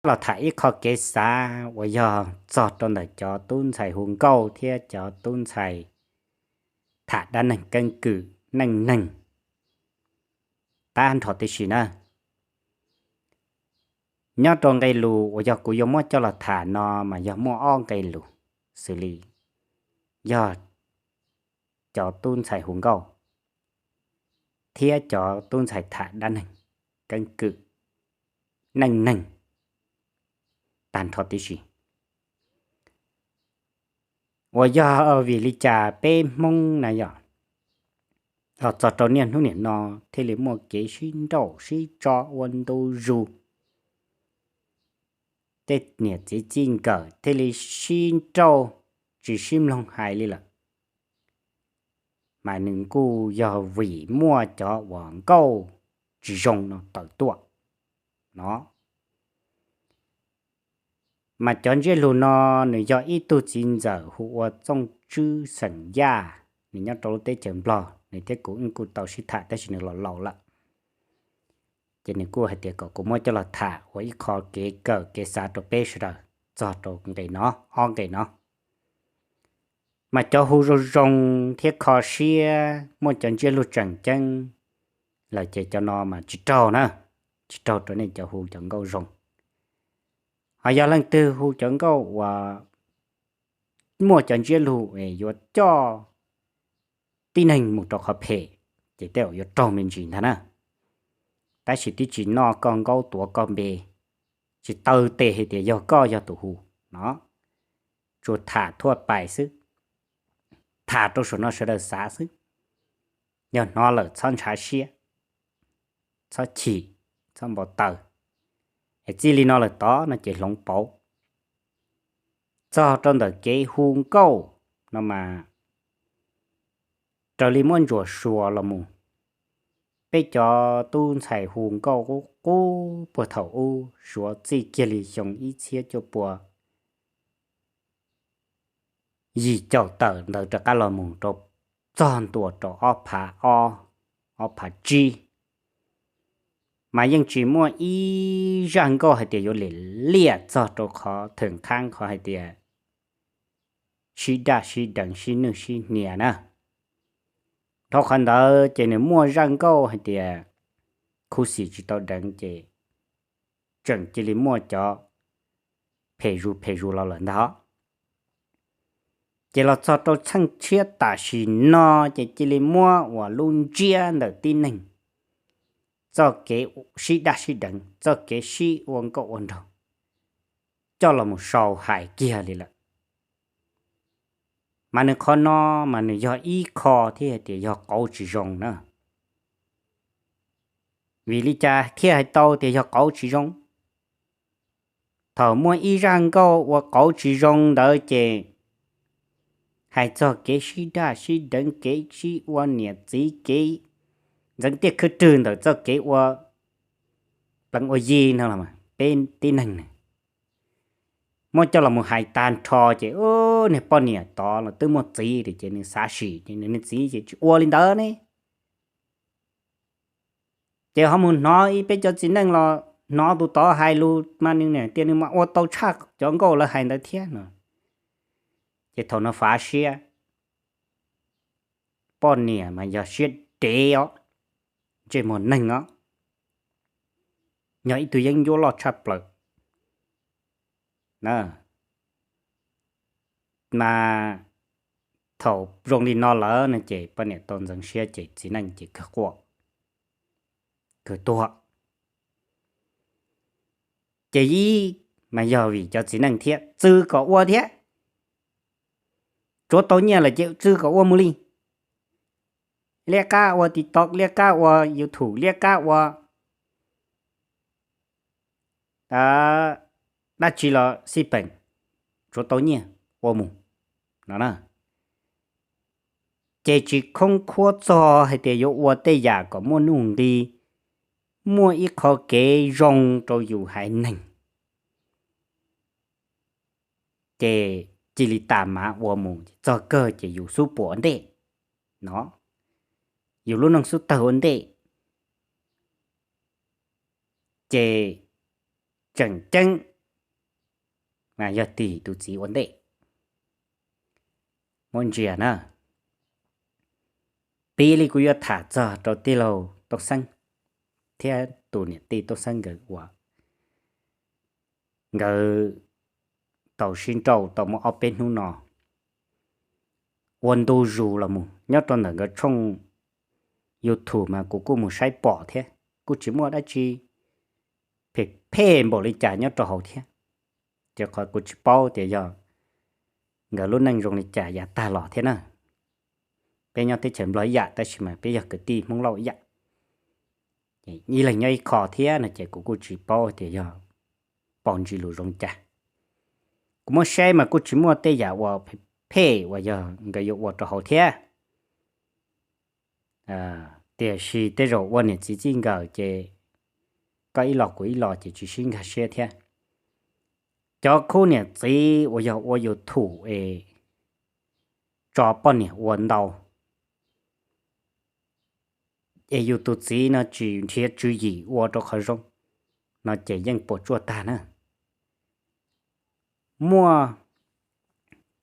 los tham ib qho kev xav uas yog txog rau ntawm cov tub ntxhais hu nkauj thiab cov tub ntxhais tham dab neeg keeb kwm neej neeg tag nrho tib si na. Nyob rau nqe lus uas yog kuv yuav muab coj los tham no mas yog muaj ob nqe lus xws li yog cov tub ntxhais hu nkauj thiab cov tub ntxhais tham dab neeg keeb kwm neej neeg tag nrho tib si. Uas yog vim li cas peb Hmoob na yog los txog rau niaj hnub niam no thiaj li muaj kev sib nrauj sib tso ua ntu zus, tej niam txiv txij nkawm thiaj li sib nrauj tsis sib mloog hais li lawm. Mas nws kuj yog vim muaj cov uas nkauj tsis zoo no tawm tuaj no. Mas cov ntsiab lus no nws yog ib tug txiv ntxawm hu ua Txooj Tswb xeem Yaj, nws nyob rau lub teb chaws Nplog, nws thiab kuv wb kuj tau sib tham tab sis nws los laus lawm. Ces nws kuj hais tias kom kuv muab coj los tham ua ib qho kev kawm kev xav rau peb sawv daws txog rau nqe no, ob nqe no. Mas cov hu zoo zoo thiab kho siab muaj cov ntsiab lus tseem ceeb lawm ces cov no mas tsis raug na, tsis raug rau nej cov hu cov nkauj zoo. Ho yog leej twg hu cov nkauj uas muaj cov ntsiab lus es yuav coj tib neeg mus rau qhov phem, ces tej zaum yuav raug me ntsis ntag na. Tab sis twb tsis noj koj nkaub tuav koj npe, tsis taw tes hais tias yog koj yog tus hu no, tsuas tham thuaj pais xwb, tham rau saum no sawv daws xav xwb. Yog hnov lawm txhob ntshav siab, txhob chim, txhob npau taws, es txij li no lawm tod no ces hloov pauv. Txog rau ntawm kev hu nkauj no mas raws li muab ntsuas suas los mus, peb cov tub ntxhais hu nkauj qub qub puag thaum ub suav txij kiag li xyoo ib txhiab cuaj pua yim caum tawm ntawd rov qab los mus rau txog ntua rau ob phav ob, ob phav tsib, mas yeej tsis muaj ib zaj nkauj hais tias yuav lim liaj txog rau qhov theem qhaab qhov hais tias sib daj sib deev sib nwj sib hnia na. Dhau qhov ntawd ces nws muaj zaj nkauj hais tias khuv xim tsis tau deev ces tseem cia li muaj cov phem zus phem zus los lawm ntag. Ces los txog rau txheej tshiab tam sim no ces cia li muab uas lub ntsiab ntawm tib neeg txoj kev sib daj sib deev, txoj kev sib ua nkauj ua nraug coj los mus sau hais kiag li lawm. Mas nws qhov no mas nws yog ib qho thiab hais tias yog qauv tsis zoo na. Vim li cas thiaj hais tau tias yog qauv tsis zoo? Thaum muaj ib zaj nkauj ua qauv tsis zoo ntawd ces hais txog kev sib daj sib deev, kev sib ua niam txiv, kev ntxeev tiaj khwb rwg ntawm txoj kev ua pleev ua yi no los peb tib neeg muab coj los mus hais tag nrho ces niag poj niam tod los twb muaj txiv ces nws xav sim ces nws niag txiv ces tsis ua li ntawd ne. Ces ho mus hnov ib peb cov txiv neej los hnov tus tod hais lus mas nws niam tias nws mas ua tau tshaj cov nkauj lawv hais ntawd thiab no. Ces thaum no fav siab, poj niam mas yog siab dev os, ntsej muag neeg os, yog ib tug yeeb ncuab loj tshaj plaws. Mas thaum zoo li no lawm no ces poj niam tau ntxeev siab ces txiv neej ces kawg quaj, kawg tuag. Ces ib mas yog vim cov txiv neej thiab txwv kom ua thiab, tsuav tau nyiaj lawm ces txwv kom ua mus li. Liab qab ua TikTok, liab qab ua YouTube, liab qab ua dab tsi los xij peem, tsuav tau nyiaj ua mus no na. Ces tsis khoob khuab txog hais tias yuav ua tej yam kom muaj nuj nqi, muaj ib qho kev zoo rau yus haiv neeg. Ces cia li tas mav ua mus, txog kawg ces yus xub puas ua ntej no, yus lub neej xub tawg ua ntej. Ces tseem ceeb mas yog tig tus txiv ua ntej. Muab ntsia na, pib li kuv yuav tham txog rau tij laug Tooj Xeeb thiab tus niam tij Tooj Xeeb nkawd ua, nkawd tau sib nrauj tau muaj ob peb hnub no ua ntu zus los mus nyob rau ntawm nkawd tshooj YouTube mas kuv kuj mus saib pom thiab, kuj tsis muaj dab tsi phem phem npaum li cas nyob rau hauv thiab. Ces qhov kuv tsis paub tias yog nkawd lub neej zoo li cas yav tag los thiab na. Peb nyob teb chaws Nplog ib yam tab sis mas peb yog kwv tij Hmoob Lauj ib yam. Ib leeg nyob ib qho thiab no ces kuv kuj tsis paub tias yog pom ntsis lus zoo cas. Kuv muab saib mas kuj tsis muaj tej yam uas phem uas yog nkawd yuav ua rau hauv thiab. Tiam sis tej zaum ua niam txiv txij nkawm ces koj ib los kuv ib los ces tsis sib nkag siab thiab. Cov khub niam txiv uas yog ua YouTube es tso poj niam ua ntau es yus tus txiv no tsis nrhiav tswv yim ua rau qhov zoo no ces yeej puas tsuaj tag na. Muaj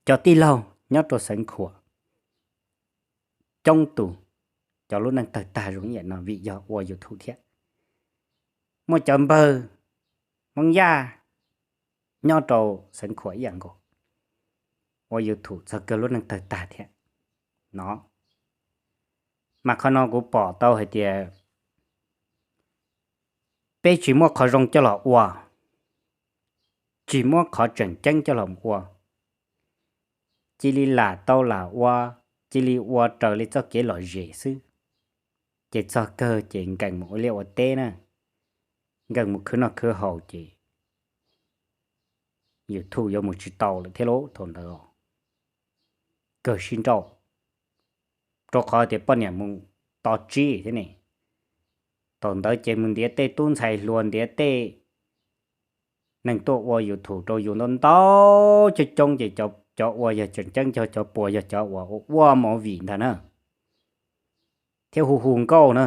cov tij laug nyob rau Xeev Khuam coob tus, cov lub neej tawg tag zoo ib yam no vim yog ua YouTube thiab. Muaj cov npawg Hmoob Yaj nyob rau Xeev Khuam ib yam nkaus, ua YouTube txog kawg lub neej tawg tag thiab no. Mas qhov no kuv pom tau hais tias peb tsis muab qhov zoo coj los ua, tsis muab qhov tseem ceeb coj los ua, cia li lam tau lam ua, cia li ua raws li txoj kev lom zem xwb, ces txog kawg ces nkees mus ua liaj ua teb na, nkees mus khwv noj khwv haus ces YouTube yuav mus tsis tau lawm thiab lauj. Thaum ntawd kawg sib nrauj, rau qhov tias poj niam mus to tsib thiab ne. Thaum ntawd ces mus ntiav tej tub ntxhais hluas, ntiav tej neeg tuaj ua YouTube rau yus ntau ntau coob coob ces cov ua yog tseem ceeb, cov puas yog cov uas ua movie ntag na, thiab hu hu nkauj na.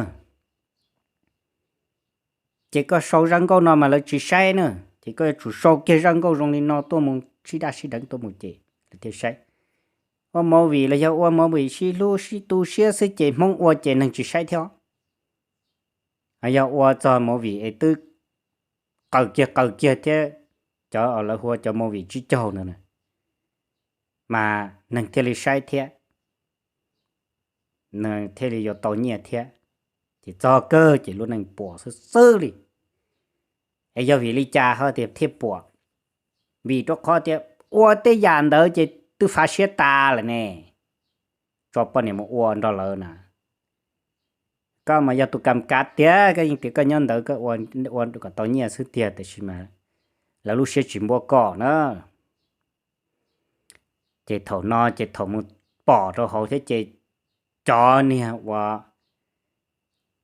Ces koj sau zaj nkauj no mas lawv tsis saib na, ces koj yuav tsum sau kiag zaj nkauj zoo li no tuaj mus sib daj sib deev tuaj mus ces lawv thiaj saib. Ua movie los yog ua movie sib hlub sib tu siab xwb ces Hmoob ua ces neeg tsis saib thiab. Yog ua txog movie es twb qaws kiag qaws kiag thiab, cov lawv hu ua cov movie tsib caug ntawd na, mas neeg thiaj li saib thiab, nws thiaj li yuav tau nyiaj thiab. Ces txog kawg ces lub neej puas xwb xwb li. Es yog vim li cas ho tias thiaj puas? Vim rau qhov tias ua tej yam ntawd ces twb fav siab tas lawm ne, tso poj niam mus ua nrog lawv na. Koj mas yog tus kam kav tiag, koj yeej tias koj nyob ntawd koj ua kom tau nyiaj xwb tiag, tiam sis mas lawv lub siab tsis npuab koj na. Ces thaum no ces thaum mus pom rau hauv thiab ces cov niag uas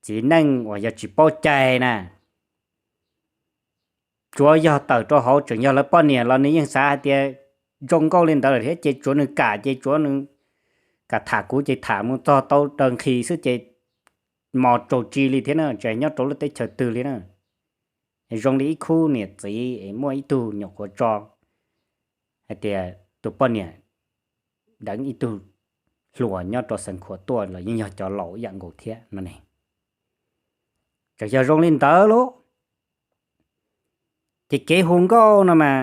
txiv neej uas yog tsis paub cai na, tsuav yog tawm rau hauv tseem yog lawv poj niam los nws yeej xav hais tias zoo nkauj li ntawd lawm thiab ces tsuav nws kam ces tsuav nws kam tham kuv ces tham mus txog tau daws nqhis xwb ces mos raug tsi li thiab na, tsis hais nyob rau lub teb chaws twg li na. Zoo li ib khub niam txiv es muaj ib tug nyuam qhuav tso hais tias tus poj niam deev ib tug hluas nyob rau Xeev Khuam tuaj los yeej yog cov laus ib yam nkaus thiab no ne. Tseem yog zoo li ntawd lauj. Ces kev hu nkauj no mas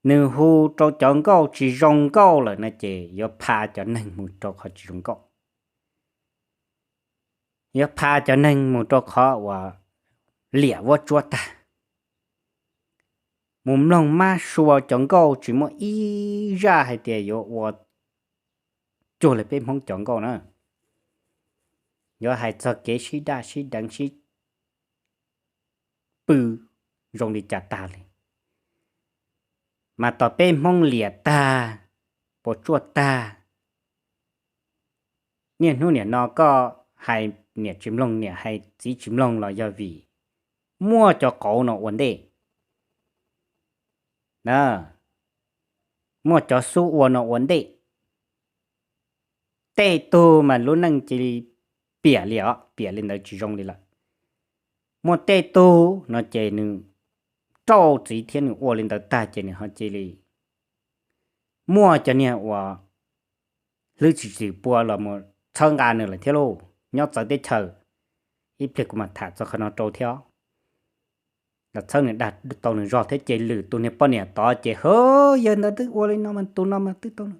nws hu rau cov nkauj tsis zoo nkauj lawm no ces yuav pha cov neeg mus rau qhov tsis zoo nkauj, yuav pha cov neeg mus rau qhov uas liam vuab tsuab tag. Mus mloog mab sua cov nkauj tsis muaj ib zaj hais tias yuav ua cuag li peb Hmoob cov nkauj na. Yuav hais txog kev sib daj sib deev sib pw zoo li cas tag li. Mas tos peb Hmoob liam tag, puas tsuaj tag, niaj hnub niam no koj hais niam tsis mloog, niam hais txiv tsis mloog los yog vim muaj cov qauv no ua ntej na, muaj cov xub ua no ua ntej. Tej tug mas lub neej cia li piam li os, piam li ntawd tsis zoo li lawm. Muaj tej tug no ces nws tau txiv thiab nws ua li ntawd tag ces nws ho cia li muaj cov niag uas hlwb tsis tsis pua los mus txhawb nqa nws lawm thiab lauj. Nyob txawv teb chaws, ib pliag kuv mam tham txog qhov no rau thiab. Los txhawb nws dag tau nws zog thiab ces lwm tus niag poj niam tod ces, Hov, yawg ntawd twb ua li no mas tus no mas twb tau no.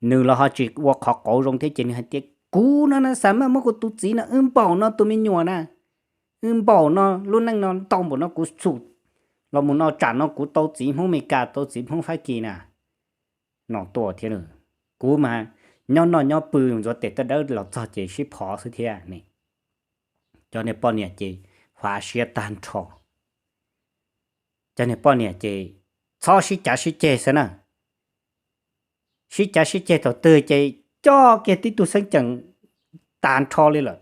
Nws los ho tsis ua qhov qauv zoo thiab ces nws hais tias, Kuv no na xav mas muab kuv tus txiv no wb npaum no tus me nyuam na, wb npaum no lub neej no ntau npaum no kuv xum los mus no tsam no kuv tau txiv Hmoob Amelikas tau txiv Hmoob Fab Kis na. No tuaj thiab, kuv mas nyob noj nyob pw ntxuav tes tawb dawb los txog ces sib phov xwb thiab ne. Cov niag poj niam ces fav siab tag nrho. Cov niag poj niam ces txhob sib cav sib ceg xwb na. Sib cav sib ceg thaum twg ces coj kiag tib tug xeeb ceem tas nrho li lawm.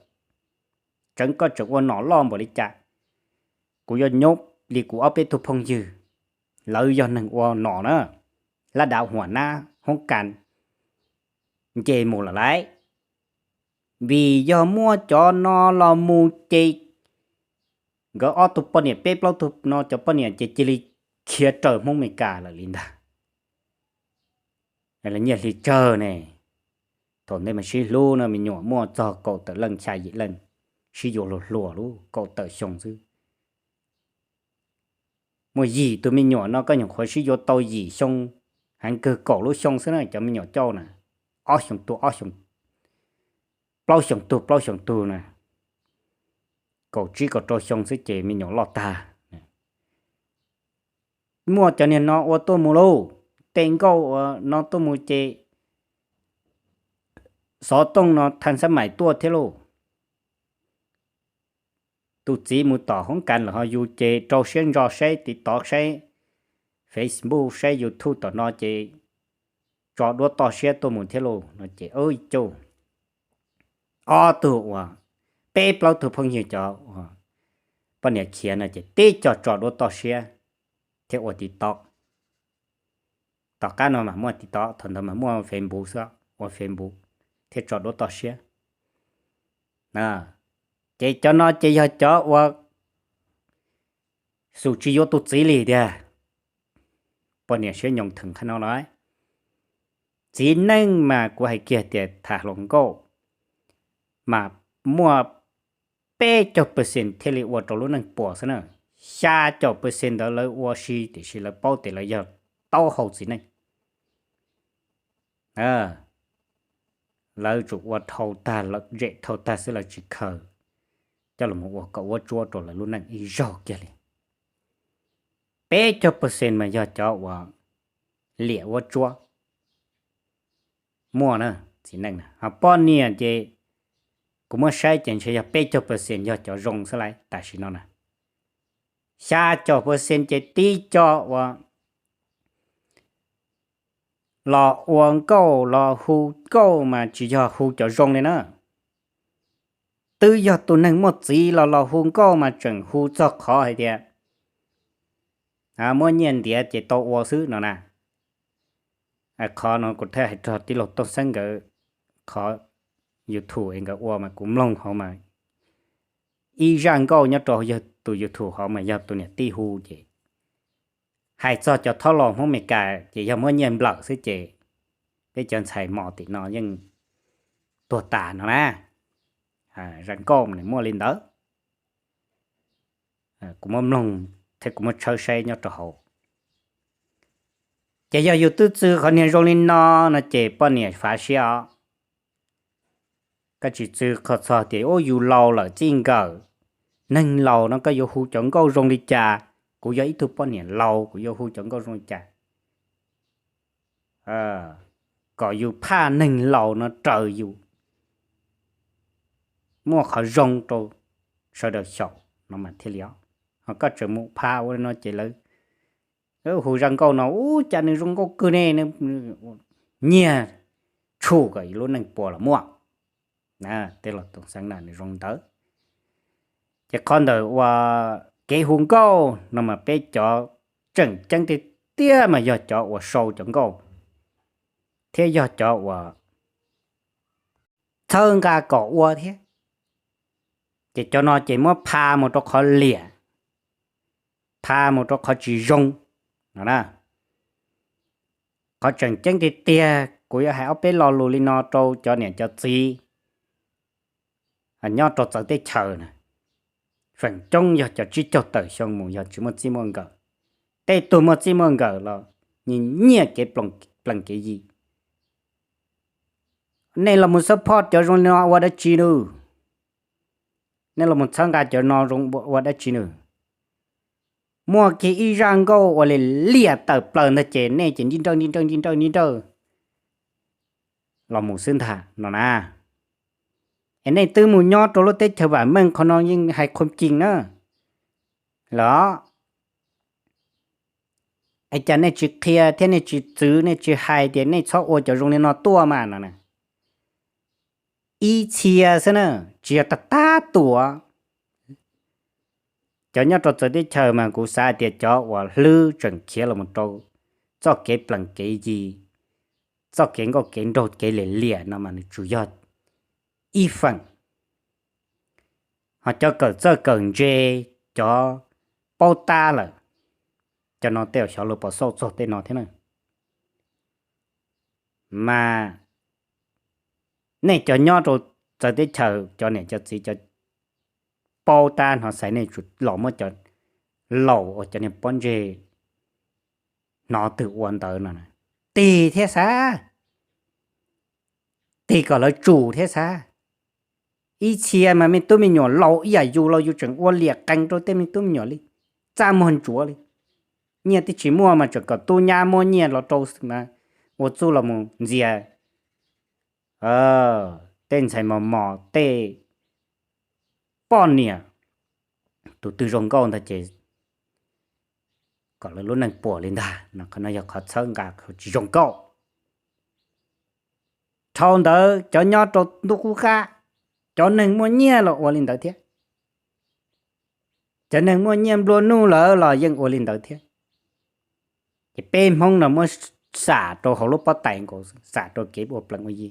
Tseev koj tseem ua nom loj npaum li cas, kuv yuav nyob li kuv ob peb tug phooj ywg, lawv yog neeg ua nom na, lab dav huam nab hoob kas nce mus lawm lauj. Vim yog muaj cov no los mus ces nkawd ob tug poj niam peb plaub tug no cov poj niam ces cia li khiav raws Hmoob Amelikas lawm li ntag. Lawv nyiaj hli tsawg ne. Thaum ntej mas sib hlub no me nyuam muaj txog kaum tawm leej xya yim leej, sib yuav hluas hluas lub kaum tawm xyoo xwb. Muaj yim tus me nyuam no koj nyuam qhuav sib yuav tau yim xyoo, heev kawg kaum lub xyoo xwb na cov me nyuam coj na, ob xyoo tug ob xyoo, plaub xyoo tug plaub xyoo tug na, kaum tsib kaum rau xyoo xwb ces me nyuam loj tag. Muaj cov niag no ua tuaj mus lauj, tej nkauj uas no tuaj mus ces xov tooj no thaj xab mais tuaj thiab lauj. Tus txiv mus tom hoob kas lawm ho yus ces rau siab ntso saib TikTok saib Facebook saib YouTube tom no ces tso duab toj siab tuaj mus thiab lauj no ces ib cuj ob tug uas peb plaub tug phooj ywg cov uas poj niam khiav no ces tib co tso duab toj siab thiab ua TikTok. Tom qab no mas muaj TikTok, thaum ntawd mas muaj Facebook xwb, ua Facebook thiab tso duab toj siab. Ces cov no ces yog cov uas xum tsis yuav tus txiv li tiag. Poj niam siab nyoos theem qhov no los, txiv neej mas kuv hais kiag tias tham hluas nkauj mas muaj peb caug percent thiaj li ua rau lub neej puas xwb na. Xya caum percent ntawd lawv ua si tiam sis lawv paub tias lawv yog taub hau txiv neej. Lawv tsum ua dhau tag, zem dhau tag xwb lawv tsis khaws coj los ua kom uab tsuab rau lawv lub neej ib zaug kiag li. Peb caug percent mas yog cov uas liam uab tsuab. Muaj na, txiv neej na, ho poj niam ces kuv muab saib ces ntshe yog peb caug percent yog cov zoo xwb lauj tam sim no na. Xya caum percent ces tib co uas los ua nkauj los hu nkauj mas tsis yog hu cov zoo li na. Twb yog tus neeg muaj txiv los los hu nkauj mas tseem hu txog qhov hais tias muab nyiaj ntiav ces tau ua xwb no na. Qhov no kuv thiaj hais rau tij laug Tooj Xeeb nkawd, qhov YouTube es nkawd ua mas kuv mloog hauv mas ib zaj nkauj nyob rau tus YouTube hauv mas yog tus niam tij hu ces hais txog cov thaub laus Hmoob Amelikas ces yog muab nyiaj nplawm xwb ces peb cov ntxhais mos tim no yeej tuag tas no na. Zaj nkauj nws muaj li ntawd. Kuv muab mloog thiab kuv muab tshawb saib nyob rau hauv. Ces yog yus twb txwv qhov niag zoo li no no ces poj niam fav siab os. Koj tsis txwv qhov txog tias ub yus laus lawm txij nkawm, neeg laus no koj yuav hu cov nkauj zoo li cas? Kuv yog ib tug poj niam laus kuv yuav hu cov nkauj zoo li cas? Kom yus phaj neeg laus no raws yus muaj qhov zoo rau sawv daws xyaum no mas thiaj li os. Ho koj tseem mus phaj ua li no ces lawv hu zaj nkauj no ub cas nws zoo nkauj kawg ne, nyiag tshum kom lub neej puas los muaj. Tej laus Tooj Xeeb na nws zoo ntawd. Ces qhov ntawm uas kev hu nkauj no mas peb cov tseem ceeb tiag tiag mas yog cov uas sau cov nkauj thiab yog cov uas txhawb nqa kom ua thiab. Ces cov no ces muab pha mus rau qhov liam, tha mus rau qhov tsis zoo no na. Qhov tseem ceeb tiag tiag kuv yuav hais ob peb lo lus li no rau cov niam cov txiv nyob rau txawv teb chaws na, feem coob yog cov tsib caug tawm xyoo mus yog tsis muaj txij muaj nkawm. Tej tug muaj txij muaj nkawm los nyiaj kev plees kev yi. Nej los mus support cov zoo li no ua dab tsi nws? Nej los mus txhawb nqa cov no zoo ua dab tsi nws? Muaj kiag ib zaj nkauj uas li liam tawm plaws ntag ces nej ces nti nrawj nti nrawj nti nrawj nti nrawj los mus xwb ntag no na. Es nej twb mus nyob rau lub teb chaws vam meej qhov no yeej hais qhuam cim na los, es cas nej tsis qhia thiab nej tsis txwv, nej tsis hais tias nej txhob ua cov zoo li no tuaj mas no na? Ib txhia xwb na, tsis yog tag tag tuam. Cov nyob rau txawv teb chaws mas kuv xav tias cov uas hlwb tseem khiav los rau txoj kev plees kev yi, txoj kev nkauj kev nraug kev liam liam no mas nws tsuas yog ib feem. Ho cov kawm txawj kawm ntse, cov paub tab lawm, cov no tej uas xyov luag puas xauj txog tej no thiab na. Mas nej cov nyob rau txawv teb chaws cov niam cov txiv cov paub tab hnov xaiv nej tsuas los muab cov laus uas cov niag pob ntseg hnov twg ua ntawd no tig thiab xav, tig kom lawv tsum thiab xav. Ib txhia mas me tub me nyuam laus ib yam yus los yus tseem ua liam qees rau tej me tub me nyuam li, txaj muag ntsuav li. Nyiaj twb tsis muaj mas tseem kom tub nyab muab nyiaj los rau mas ua txuj los mus ntxias tej ntxhais mos mos tej poj niam. Tus twg zoo nkauj ntag ces kom lawv lub neej puas li ntag no. Qhov no yog qhov txhawb nqa qhov tsis zoo nkauj. Dhau ntawd cov nyob rau ntuj qub qab, cov neeg muaj nyiaj los ua li ntawd thiab. Cov neeg muaj nyiaj nplua nuj lawm los yeej ua li ntawd thiab. Ces peb Hmoob no muab xam rau hauv lub pob tais nkaus, xam rau kev ua plees ua yi,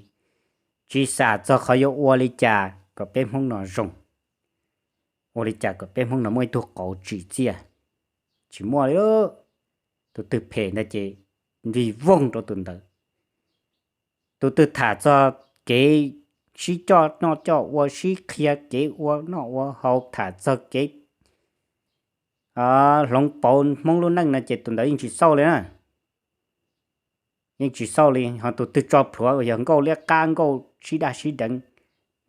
tsis xam txog qhov yuav ua li cas kom peb Hmoob no zoo, ua li cas kom peb Hmoob no muaj ib tug qauv tsim txiaj. Tsis muaj li. Tus twg phem ntag ces nti voog rau tus ntawd. Tus twg tham txog kev sib coj noj coj ua, sib qhia kev ua noj ua haus, tham txog kev hloov pauv Hmoob lub neej no ces tus ntawd yeej tsis xauj li na. Yeej tsis xauj li. Ho tus twg tso plhuav uas yog nkauj liab qab, nkauj sib daj sib deev,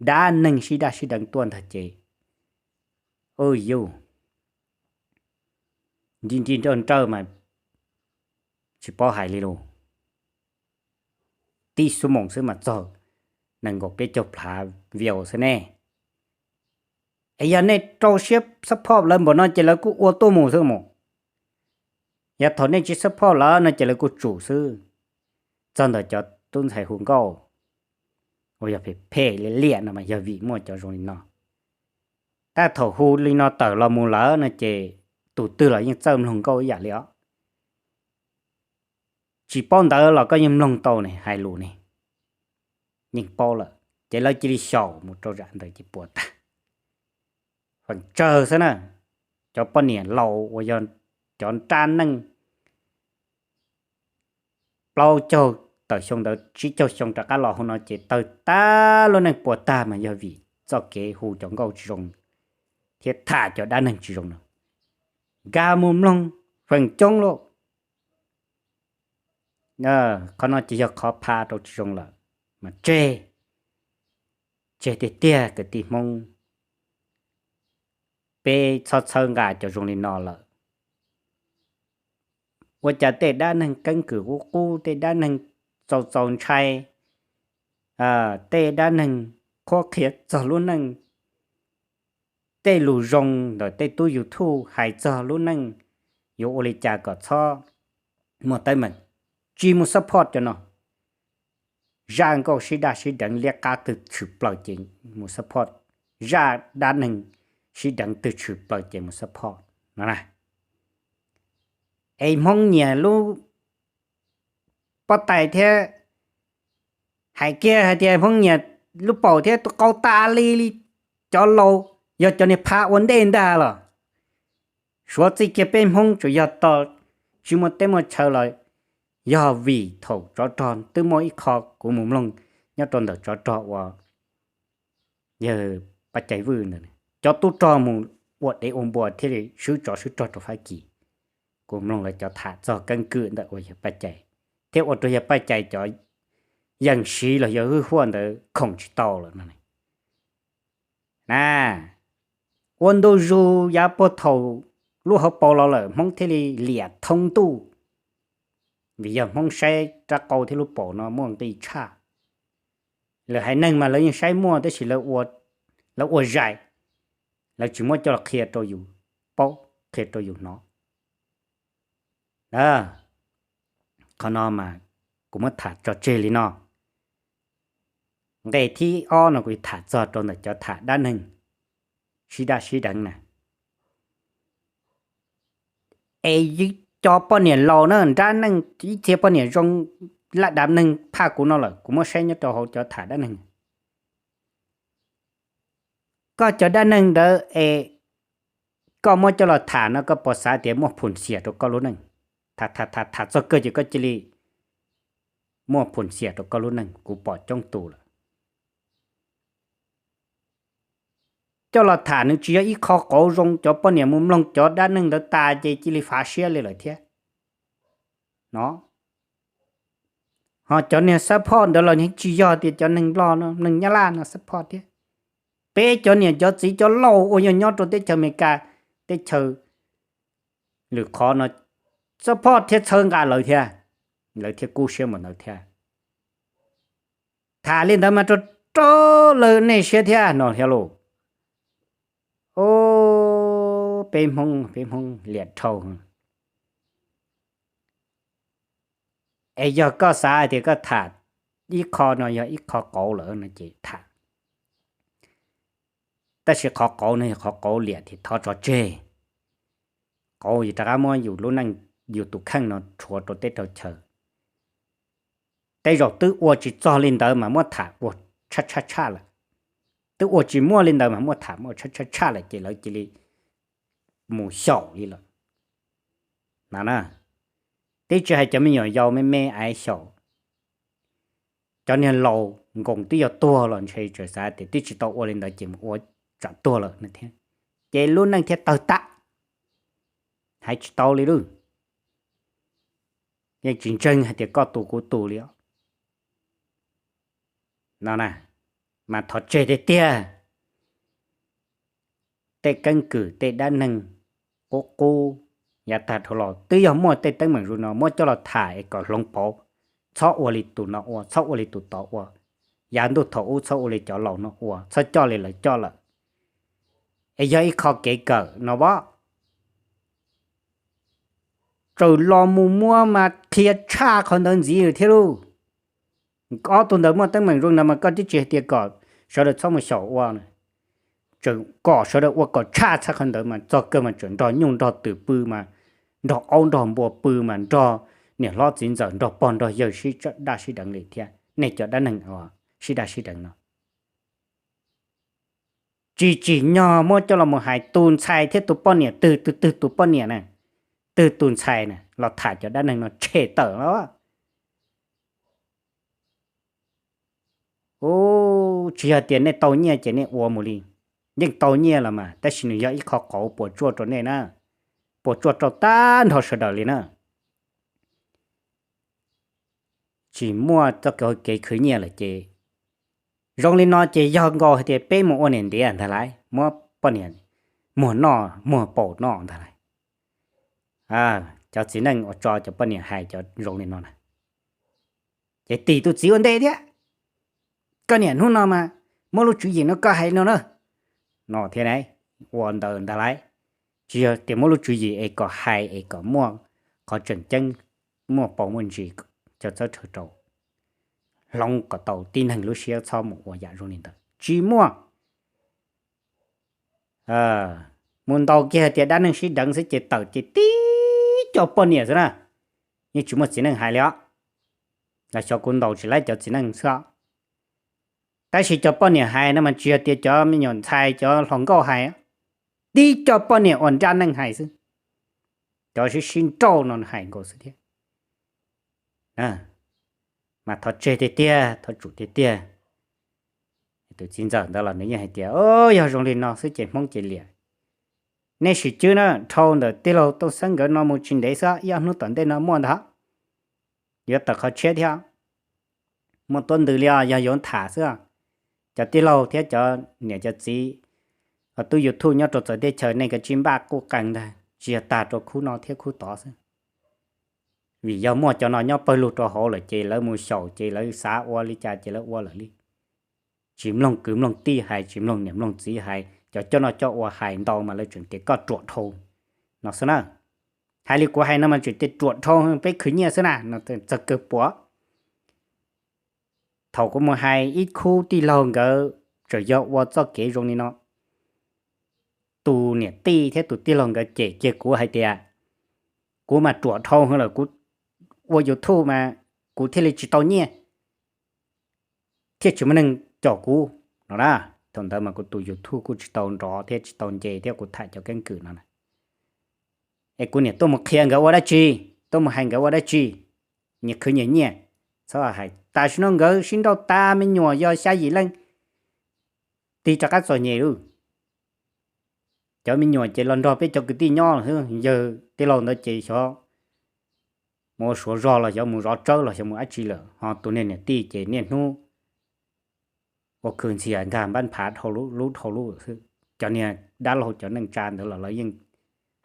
dab neeg sib daj sib deev tuaj ntag ces, u yuj, nti nti nrawj nrawj mas tsis paub hais li lus. Tib xuab moos xwb mas txog nees nkaum peb caug plhav view xwb ne. Es yog nej rau siab support lawv npaum no ces lawv kuj ua tuaj mus xwb mus. Yog thaum nej tsis support lawv no ces lawv kuj tsum xwb. Txog ntawm cov tub ntxhais hu nkauj uas yog phem phem liam liam no mas yog vim muaj cov zoo li no. Tab thaum hu li no tawm los mus lawm no ces tus twg los yeej txawj mloog nkauj ib yam li os. Tsis paub ntawv los koj yeej mloog tau ne, hais lus ne, yeej paub lawm ces lawv cia li xyaum mus rau zam ntawd ces puas tag. Feem tsawg xwb na, cov poj niam laus uas yog cov nrab neej plaub caug tawm xyoo ntawd tsib caug xyoo rov qab los hu no ces tawg tag lub neej puas tag mas yog vim txoj kev hu cov nkauj tsis zoo thiab tham cov dab neeg tsis zoo no. Nkag mus mloog feem coob lauj. Qhov no ces yog qhov pha rau tsis zoo lawm mas tseg, tseg tiag tiag kwv tij Hmoob. Peb txhob txhawb nqa cov zoo li no lawm. Ua cas tej dab neeg keeb kwm qub qub, tej dab neeg txaus txaus ntshai, tej dab neeg qhuab qhia txog lub neej, tej lus zoo ntawm tej tub YouTube hais txog lub neej, yuav ua li cas kom txhob muaj teeb meem, tsis mus support cov no. Zaj nkauj sib daj sib deev liab qab twg tshwm plaws ces mus support, zaj dab neeg sib deev twg tshwm plaws ces mus support no na. Es Hmoob nyiam lub pob tais thiab, hais kiag hais tias Hmoob nyiam lub paum thiab tus qau tas li li. Cov laus yog cov niag pha ua ntej ntag los, Suav txij kiag peb Hmoob tsuas yog tog tsis muaj teb muaj chaw los yog vim thaum tsov rog twb muaj ib qho kuv mus mloog nyob rau ntawm tsov rog uas yawg Paj Cai Vwj ntawd, cov tub rog mus ua dev ua npua thiaj li swb tsov swb rog rau Fab Kis. Kuv mloog lawv cov tham txog keeb kwm ntawm uas yawg Paj Cai, thiab ua rau yawg Paj Cai cov yees siv los yog hwj huaj ntawd khoom tsis tau lawm no. Na, ua ntu zus yav puag thaum lub hauv paus los lawm Hmoob thiaj li liam thoob ntuj, vim yog Hmoob saib rab qau thiab lub paus no muaj nqi tshaj. Lawv haiv neeg mas lawv yeej saib muaj tab sis lawv ua zais, lawv tsis muab coj los qhia rau yus paub, qhia rau yus hnov. Qhov no mas kuv muab tham tso tseg li no. Nqe thib ob no kuv tham txog rau ntawm cov tham dab neeg sib daj sib deev na. Es cov poj niam laus na, dab neeg ib txhia poj niam zoo laj dab neeg phaj kuv no lawm, kuv muab saib nyob rau hauv cov tham dab neeg. Koj cov dab neeg ntawd es koj muab coj los tham no koj puas xav tias muaj phum xiam rau koj lub neej? Tham tham tham tham txog kawg ces koj cia li muaj phum xiam rau koj lub neej, kuv pom coob tus lawm. Coj los tham nws tsis yog ib qho qauv zoo, cov poj niam mus mloog cov dab neeg ntawd tas ces cia li fav siab li lawm thiab no. Ho cov niag xab phoj ntawd los yeej tsis yog tias cov neeg Nplog no, neeg Nyab Laj no xab phoj thiab. Peb cov niam cov txiv cov laus uas yog nyob rau teb chaws Amelikas, teb chaws lwm qhov no, xab phoj thiab txhawb nqa lawv thiab, lawv thiaj kub siab npaum ntawd thiab. Tham li ntawd mas rau rau lawv nej siab thiab no thiab lauj. Peb Hmoob, peb Hmoob liam dhau. Es yog koj xav hais tias koj tham ib qho no yog ib qho qauv lawm no ces tham. Tab sis qhov qauv no yog qhov qauv liam ces thov tso tseg. Qauv yus rov qab muab yus lub neej, yus tus kheej no rhuav rau teb rau chaw. Tej zaum twb ua tsis txog li ntawd mas muab tham ua tshaj tshaj tshaj lawm. Twb ua tsis muaj li ntawd mas muab tham ua tshaj tshaj tshaj lawm ces lawv cia li mus xyaum li lawm. No na, twb tsis hais cov me nyuam yaus me me aiv xyaum, cov niag laus nkoos twb yuav tuag los ntshe tseem xav tias twb tsis tau ua li ntawd ces mus ua tsam tuag lawm no thiab, ces lub neej thiaj tawg tam. Hais tsis tau li lawm. Yeej tsis ntseeg hais tias koj tus kuv tus li os. No na, mas thov tseg tiag tiag. Tej keeb kwm tej dab neeg qub qub yav tag dhau los twb yog muaj tej teeb meem zoo no muab coj los tham es kom hloov pauv. Txhob ua li tus no ua, txhob ua li tus tod ua. Yav ntuj thaum ub txhob ua li cov laus no ua, txhob coj li lawv coj lawm. Es yog ib qho kev kawm no as. Txawm los mus muab mas qhia tshaj qhov ntawd ntxiv thiab lauj. Ob tug ntawd muaj teeb meem zoo ntawd mas koj twb tsis hais tias kom sawv daws txhob mus xyaum ua, tseem kom sawv daws ua kom tshaj tshaj qhov ntawd mas txog kawg mas tseem nrog nyuj nrog twm pw mas, nrog aub nrog npua pw mas nrog niam hlob txiv ntxawm nrog pog nrog yawg sib daj sib deev li thiab. Nej cov dab neeg sib daj sib deev no tsis tsim nyog muab coj los mus hais tus ntxhais thiab tus poj niam twg twg twg tus poj niam na, twg tus ntxhais na los tham cov dab neeg no tshem tawm los. Tsis yog tias nej tau nyiaj ces nej ua mus li, yeej tau nyiaj los mas tab sis nws yog ib qho qauv puas tsuaj rau nej na, puas tsuaj rau tag nrho sawv daws li na. Tsis muaj txoj kev khwv nyiaj lawm ces zoo li no ces yog nkaus hais tias peb mus ua niam ntiav ntag lauj, muab poj niam muag noj muag paum noj ntag lauj. Cov txiv neej uas tso cov poj niam hais cov zoo li no na, ces tis tus txiv ua ntej thiab. Koj niam hnub no mas muab lub tswv yim no koj hais no na, no thiab na, ua ntawd ntag lauj. Tsis yog tias muab lub tswv yim es kom hais es kom muaj qhov tseem ceeb, muaj paus muaj ntsis, cov txawb rhawv rau, hloov kom tau tib neeg lub siab txhob mus ua yam zoo li ntawd tsis muaj. Mus ntaus kiag hais tias dab neeg sib deev xwb ces tawm ces tib co poj niam xwb na, yeej tsis muaj txiv neej hais li os. Los xyov kuv ntaus tsis laib cov txiv neej xwb os. Tab sis cov poj niam hais no mas tsis yog tias cov me nyuam ntxhais cov hluas nkauj hais, tib co poj niam uas nrab neej hais xwb. Cov sib sib nrauj no hais nkaus xwb thiab. Mas thov tseg tiag tiag, thov tsum tiag tiag. Tus txiv ntxawm ntawd los nws yeej hais tias, yog zoo li no xwb ces Hmoob ces liam. Nej sim cwb na, dhau ntawm tij laug Tooj Xeeb nkawd no mus tsis ntev xwb, ib ob hnub tom ntej no muaj ntag, yuav tawm qhov tshiab thiab. Muaj tuab ntws li os, yog yuav tham xwb. Cov tij laug thiab cov niam cov txiv tub YouTube nyob rau txawv teb chaws, nej kav tsij npaj quj qees ntag, tsis yog tag rau khub no thiab khub tod xwb. Vim yog muaj cov no nyob pawg lug rau hauv lawm ces lawv mus xyaum ces lawv xav ua li cas ces lawv ua lawm li. Tsis mloog kwv mloog tij hais, tsis mloog niam mloog txiv hais, cov coj noj coj ua hais ntau mas lawv tseem tias koj ruam dhau no xwb na. Hais li kuv hais no mas tseem tias ruam dhau, peb khwv nyiaj xwb na no, txog kawg puav. Thaum kuv mus hais ib khub tij laug nkawd tseem yog ua txoj kev zoo li no, tus niam tij thiab tus tij laug nkawd cem kiag kuv hais tias, kuv mas ruam dhau lawm, kuv ua YouTube mas kuv thiaj li tsis tau nyiaj, thiaj tsis muaj neeg caum kuv no na. Thaum ntawd mas kuv tus YouTube kuj tsis tau nrov thiab tsis tau nce thiab, kuv tham cov keeb kwm no na. Es kuv niam tuaj mus qhia nkawd ua dab tsi, tuaj mus hais nkawd ua dab tsi, nyias khwv nyias nyiaj. Txhob hais, tam sim no nkawd sib nrauj tas me nyuam yog xya yim leej, tig rov qab txom nyem lauj. Cov me nyuam ces los nrog peb cov kwv tij nyob xwb, yawg tij laug ntawd ces xyov mus ua Suav zog los xyov mus zov tsawb los xyov mus dab tsi lawm, ho tus niag niam tij ces niaj hnub ua khw ntxhias nkag npab phav dhau lub dhau lub xwb. Cov niag dab laug cov neej tsa ntawd los lawv yeej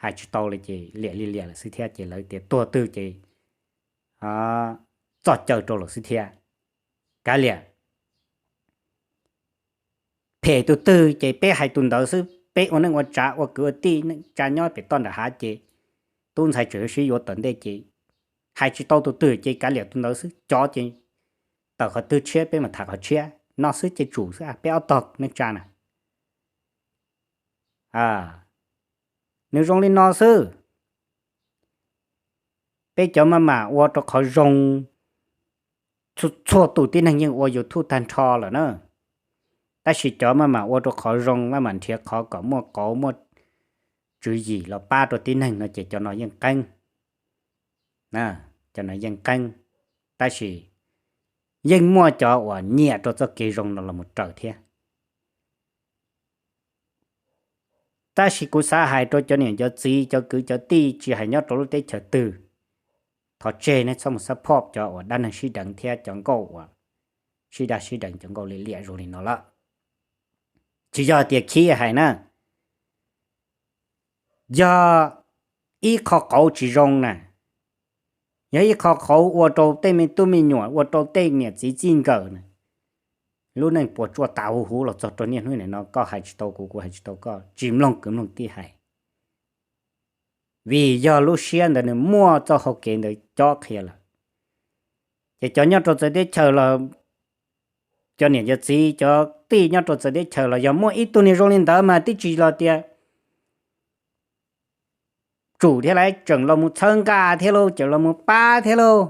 hais tsis tau li ces liam li liam lawm xwb thiab, ces lawv tias tuag twg ces txoj caw rau lawm xwb thiab. Kav liam, phem tus twg ces peb hais tus ntawd xwb, peb ua neej ua tsav ua kwv ua tij, neej tsa nyob pem toj nram hav ces tub ntxhais tseem yuav sib yuav tom ntej ces hais tsis tau tus twg ces kav liam tus ntawd xwb, cov ces tawm qhov twg tshiab peb mam tham qhov tshiab no xwb ces tsum xwb, peb ob tog neej tsa na. Nws zoo li no xwb. Peb cov maj mam ua rau qhov zoo, txhua tus tib neeg yeej ua YouTube tag nrho lawm na, tab sis cov maj mam ua rau qhov zoo, maj mam nrhiav qhov kom muaj qauv muaj tswv yim los pab rau tib neeg no ces cov no yeej qeeb, cov no yeej qeeb, tab sis yeej muaj cov uas nyiam rau txoj kev zoo no los mus raws thiab. Tab sis kuv xav hais rau cov niam cov txiv cov kwv cov tij tsis hais nyob rau lub teb chaws twg, thov tseg nej txhob mus support cov uas dab neeg sib deev thiab cov nkauj uas sib daj sib deev, cov nkauj liam liam zoo li no lawm. Tsis yog tias khib hais na, yog ib qho qauv tsis zoo na, yog ib qho qauv ua rau tej me tub me nyuam, ua rau tej niam txiv txij nkawm na, lub neej puas tsuaj tas huv huv los txog rau niaj hnub nim no koj hais tsis tau kuv, kuv hais tsis tau koj, tsis mloog kwv mloog tij hais. Vim yog lub siab ntawd nws muaj txoj hau kev ntawd cob qhia lawm. Ces cov nyob rau txawv teb chaws los, cov niam cov txiv cov tij nyob rau txawv teb chaws los yog muaj ib tug niag zoo li ntawd mas twb tsis los tias tsum thiab lauj, tseem los mus txhawb nqa thiab lauj, tseem los mus pab thiab lauj,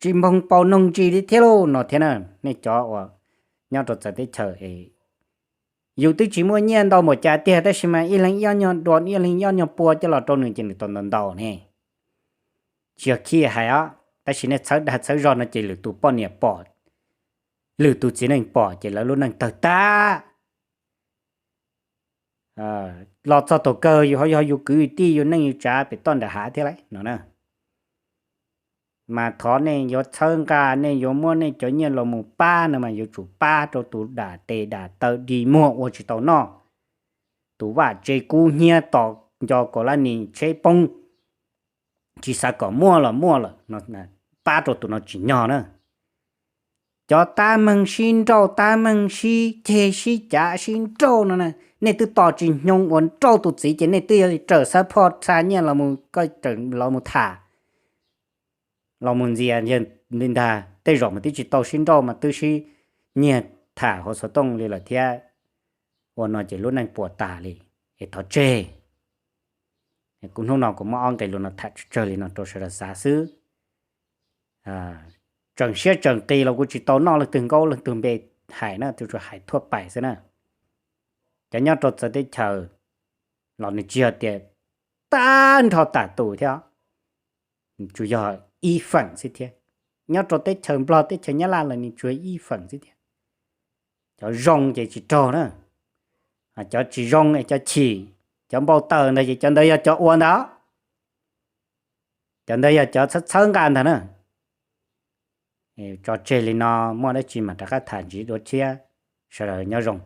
tsis npog paus noog ntsis li thiab lauj no thiab na. Nej cov uas nyob rau txawv teb chaws es yus twb tsis muaj nyiaj ntau npaum cas tiag tab sis mas ib leeg ib ob nyuag dua, ib leeg ib ob nyuag pua coj los rau nws ces nws tau ntau ntau ne. Tsis yog khib hais os, tab sis nej txhawb dag txhawb zog no ces lwm tus poj niam pom, lwm tus txiv neej pom ces lawv lub neej tawg tag. Los txog thaum kawg yus ho yog yus kwv yus tij yus neej yus tsav pem toj nram hav thiab lauj no na. Mas thov nej yuav txhawb nqa, nej yuav muab nej cov nyiaj los mus pab no mas yuav tsum pab rau tus dam tes dam taw dig muag ua tsis tau noj, tus vaj tse kub hnyiab tos nco kaum lab nis tsheb poob, tsis xav kom muaj los muaj lawm, pab rau tus no tsim nyog na. Cov tab meeg sib nrauj, tab meeg sib ceg sib cav sib nrauj no na, nej twb tos tsis nyoog uas nrauj tus txiv ces nej twb yuav raws xab phoj xa nyiaj los mus, koj los mus tham, los mus ntxias li ntag. Tej zaum mas twb tsis tau sib nrauj mas twb sib nyiag tham hauv xov tooj li lawm thiab. Ua no ces lub neej puas tas li, es thov tseg. Kuv hnub no kuv muab ob nqe lus no tham tsawg tsawg li no rau sawv daws xav xwb. Tseem siab tseem qis los kuv tsis tau noj leej twg nkaub leej twg npe hais na, tsuas hais thuaj pais xwb na. Cov nyob rau txawv teb chaws los nws tsis yog tias tag nrho tas tus thiab, tsuas yog ib feem xwb thiab. Nyob rau teb chaws Nplog teb chaws Nyab Laj los nws tsuas ib feem xwb thiab. Cov zoo ces tsis raug na, cov tsis zoo es cov chim, cov npau taws ntawd ces cov ntawd yog cov ua ntawd, cov ntawd yog cov txhawb txhawb nqa ntag na. Tso tseg li no, muaj dab tsi mam rov qab tham ntxiv dua thiab. Sawv daws nyob zoo.